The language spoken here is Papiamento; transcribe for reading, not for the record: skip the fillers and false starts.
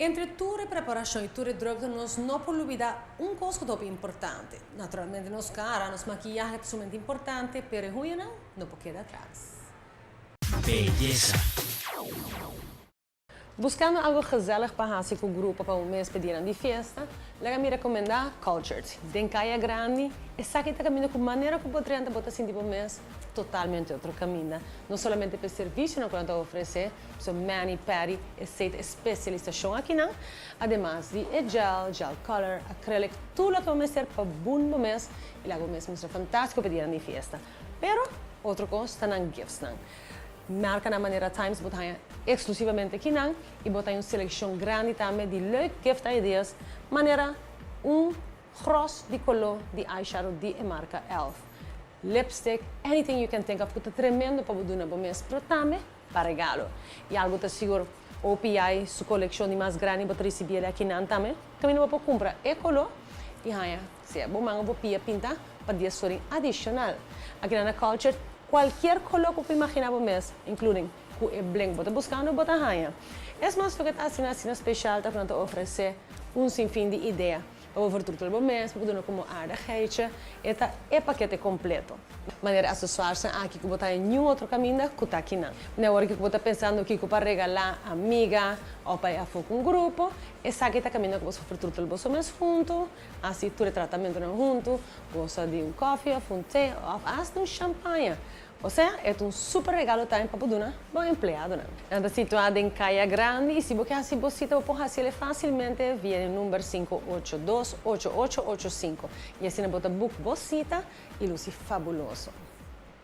Entre tur e preparacion y tur e drukte nos no por lubida un cos cu ta hopi importante. Naturalmente nos cara, nos maquiyahe ta sumamente importante, pero e huñanan no por keda atras. Beyesa. Buscando algo gezellig pa haci cu grupo pa un mes pa dianan di fiesta, laga mi recomenda Cultured. Den Caya Grandi, esaki ta caminda cu manera cu bo drenta bo ta sinti bo mes totalmente otro caminda. No solamente pa e servicionan cu nan ta ofrece, so mani, pedi, esey ta e specialisacion akinan, ademas di e gel, gel color, acrylic, tur loke bo mester pa bun bo mes y laga bo mes mustra fantastico pa dianan di fiesta. Pero, otro cos ta nan giftsnan. Marcanan manera Times bo ta haña exclusivamente akinan y bo ta haña un seleccion grandi tambe di leuk gift ideas manera un gros di color di eyeshadow di e marca Elf, lipstick, anything you can think of cu ta tremendo pa bo duna bo mes pero tambe pa regalo. Y algo ta sigur, OPI su coleccion di mas grandi bo ta ricibi el akinan tambe caminda bo por cumpra e color y haña sea bo man of bo pia pinta pa 10 florin adicional. Akinan na Culture cualkier color cu bo por imagina bo mes, including cu e bling bo ta buscando bo ta haña. Es mas loke ta asina asina special ta cu nan ta ofrece un sinfin di idea pa bo vertroetel bo mes, pa bo duna como aardigheidje. E ta e pakete completo. Manera accessoiresnan aki cu bo ta haña niun otro caminda cu ta akinan. Na e ora cu bo ta pensando kico pa regala amiga of pa e afo cu un grupo, esaki ta caminda cu bo sa vertroetel boso mes hunto. Hasi tur e tratamentonan huntu, gosa di un koffie of un te of hasta un champaña. Osea, e ta un super regalo tambe pa bo duna bo empleadonan. Nan ta situá den Kaya Grandi i si bo ke hasi bo sita bo por hasiel fásilmente via e number 582 8885 i asina bo ta book bo sita i lusi fabuloso.